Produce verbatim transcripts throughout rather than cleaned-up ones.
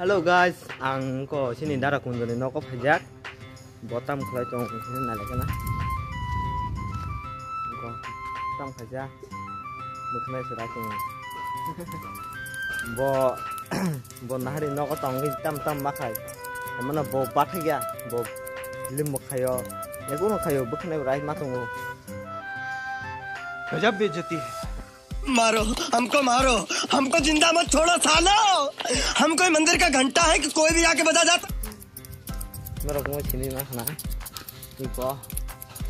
Hello guys, ang ko sini Dara Kunjoni nogo phaijak. Bo tam khlai tong hwnwi nai khe na. Bo tam khaijak. Bo khnai sura tong. Bo, bo nahari nogo tongwi tam tam ma khai. Mano bo bathai ya, bo limbo khayo. Ego no khayo, bo khnai rai ma tongo. गजब बेइज्जती है। मारो, हमको मारो, हमको जिंदा मत छोड़ो सालो। हम कोई मंदिर का घंटा है कि कोई भी आके बजा जाता। Norok mo sini ma khna. Iko.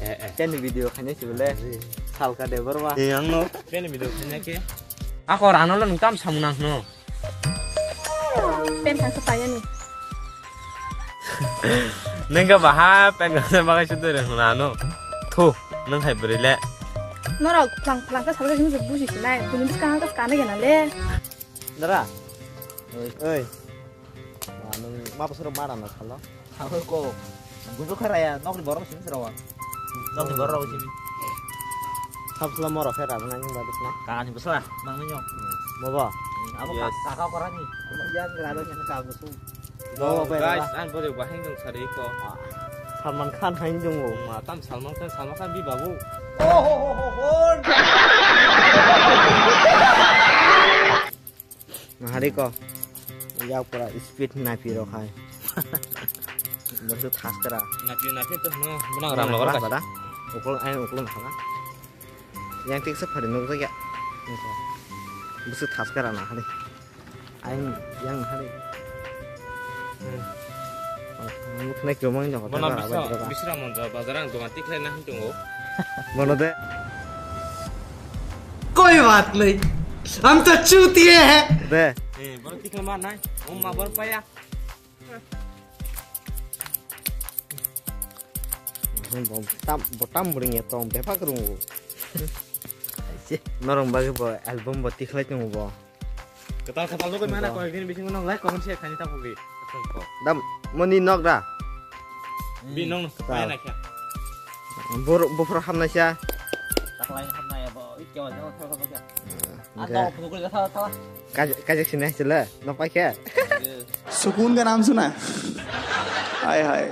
Eh, eh. Teni video khani sibole. Salka de borba. Eh, ang no. Teni video khani ke. Ako rano lo nung tam samung nang no. Pen thang sa payani. Nengka baha pen thang bagai sudu reng na no. Thu, nung hai beri le. Norok phlang phlang ka salga jing buji sinai. Bunun ka ka kana gena le. Dara. Oi, oi. Wah, nung ma bosoro ma rana salo. Salo ko. Gujo kharaya, nokni borok sini serawa. Nokni borok sini. Sab sala moro khe rana nang ba dikna. Kani bosla, mang nyo. Mobo. Abo ka, ka, ka korani. Abo yang rado yang ka gusu. Bo, bo, guys, ang bore bahing dong sari ko. Salman Khan hain dong o. Ma tam Salman Khan, Salman Khan bi babu. Nahari ko. Yak pura speed napi rok hai. Bosu thaskara. Napi, napi to no, bunang ram logar ka. Ukul, ai ukul na khala. Yang tik sa phari nuk ya. Bosu thaskara nahari. Ai yang nahari. Nuk nai kyo mang jong. Bona bisa, bisa mon ja bazar ang dokan tik lai na hin tongo. Bono de. कोई बात नहीं, हम तो चूतिए हैं। De. Eh, boro tikla ma nai. Om ma bor paya. Tam, botam bring ya tong bepak rungu. Norong bagi bo album bo tikhlai tongo bo. Ketal ketal nugui mana koi din bising nong like comment share khani ta puli. Dam moni nok da. Bi nong. Ketal. Mai nakya. Bor bofra hamna sha. Taklai hamna ya bo. Ikya wajah thal thal thal. Ando pukul ka thal thal. Kajak sini hasil lah. Nok pakai. सुकून का नाम सुना है? हाय हाय।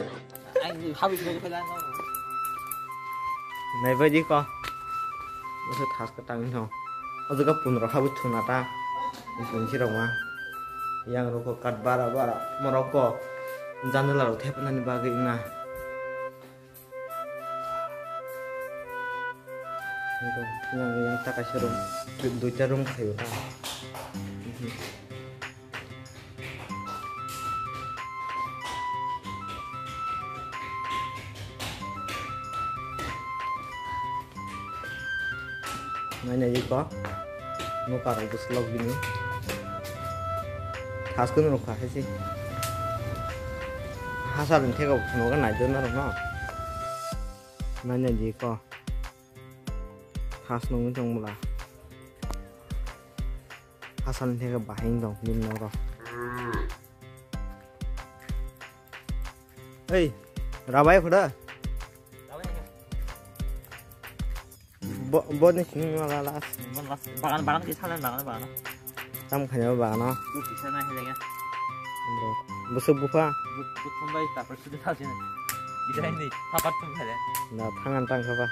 Naibaidi ko. Bwswk thaska tangwi no. O jaga pundro habwi thuna ta. Punsi rok ma. Yang rok ko kat bara bara. Morok ko. Janala rok thepnani bagwi wngna. Yang yang ta kaisa room. Duita room khayo ta. Nai nai ko. Nokar rok bwswk lok bini. Thas kunu rok kha khe si. Hasal ni thega bo phunuk nai do norok no. Nai nai di ko. Thas nungwi tong bwla. Hasal ni thega bahai wng tong bini nok rok. Ei, rabai khuda. Bo, bo ni sini ma la las. Bagan, bagan ki salen bagan, bagan. Tam khanya bagan. Bu bisa na hele ya. Busuk bufa. Bu, bu thumbai tapar sudah tahu sini. Bisa ini, tapar thum hele. Na, thangan tang khaba.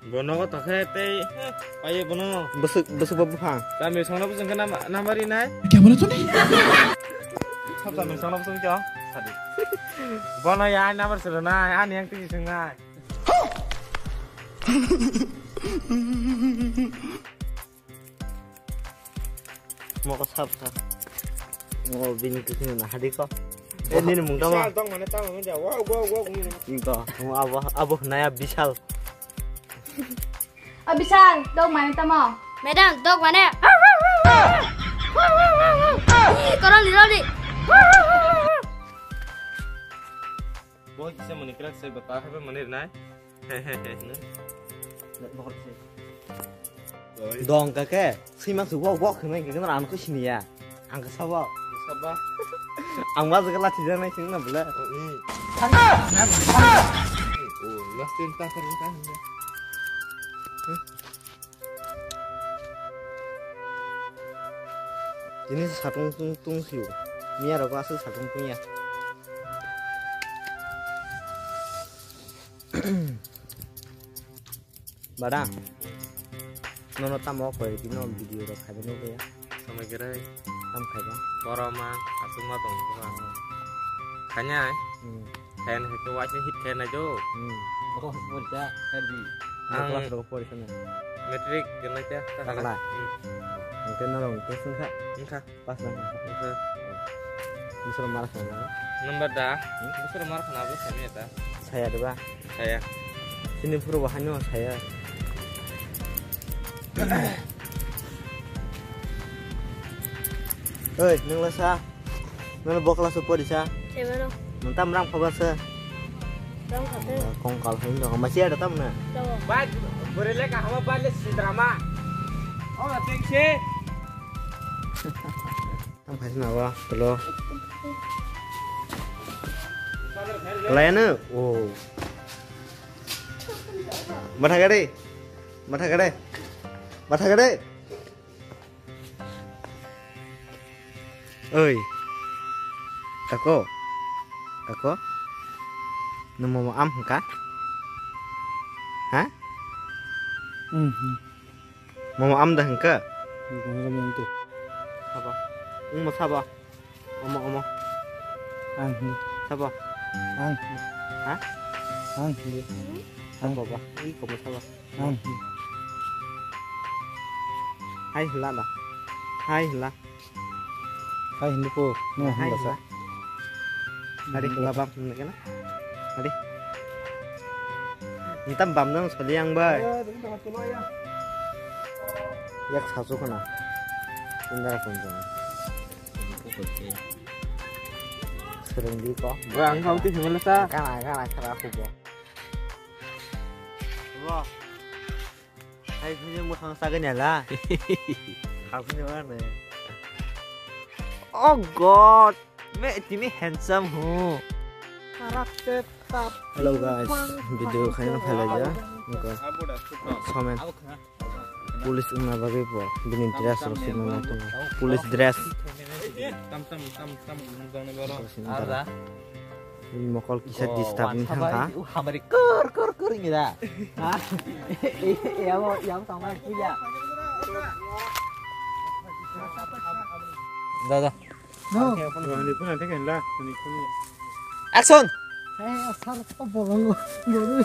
Bono ko tokhe tei, paye bono. Busuk, busuk bo buphang. Kami songno busung khe nama, namari nai. Kya bola tune? Sab kami songno busung kya? Sadi. Bono ya namar sero nai, ani yang tiji sung nai. Moko sab kha. Mo bini kisi na hadi ko. Eh, nini mung tamo. Sal tong mane tamo mung ja. Wow, wow, wow, wow. Ingko, mo abo, abo naya Bishal. O Bishal, dog mane tamo. Madam, dog mane. Koroli, roli. Bo kisa mani krak se bata haba mani nai. He, he, he. Dong ka ke, sima su wok wok khna ke na ram ko sini ya. Ang ka sabo. Sabo. Ang ma jaga lati jana sini na bela. Oh, last time ta kan ta. Ini satung tung tung siu. Miya rogo aswk satung tungya. Bada. Nono tamo koi di no video rok khabe no ya. Samai kere. Tam khabe. Boroma aswk ma tong kha. Khanya. Hmm. Khayan hito waisa hit khaya nai jo. Hmm. Oh, pori kha, khair di. Ang class rok pori kha na. Matric kena kya? Takla. Hmm. Ang kena rong kya sungkha. Sungkha. Pas lang. Oke. Busur mar khana. Number da. Hmm? Busur mar khana bo sami ta. Saya deba. Saya. Sini puro bahani o saya. Oi, nung la sa. Nung bokla su pori sa. Sebero. Nung tam rang phabar sa. Rang khate. Kongkal hin dong. Masi ada tam na. Rang. Bai, bore le kahama bai le sidrama. Oh, thank you. Tam khaisna ba, tolo. Kalayano? Oh. Matha gade. Matha gade. Matha gade. Oi. Kako. Kako. Nung momo am hwnkha? Ha? Mhm. Momo am da hwnkha? Gongra mento. Sabo. Wngmo sabo. Omo, omo. Ang hindi. Sabo. Ang hindi. Ha? Ang hindi. Sabo ba. Iko mo sabo. Ang hindi. Hai hla da. Hai hla. Hai hindi po. No, hai hindi hla. Sa. Hari hla bam hindi kana. Hari. Ntam bam dong soli ang bai. Yak sasu kana. Indara kunjung. Sereng di ko. Bro, ang kau ti himala sa. Kana, kana, kana aku bo. Bo. Hai, sini mo sang saga nyala. Aku ni mana? Oh God, me timi handsome ho. Karakter tap. Hello guys, video khaina phailai ja. Nokha. Somen. Police wngna bagwi bo bini dress rok swnwi nai tongo. Police dress. Tam tam tam tam nang jani boro. Arda. Bini mokol kisa disturb wngkha. Hamari kur kur kur ngira. Ha? Yamo yam tongma kila. Da da. No. Action! Eh, asar to bolong guru.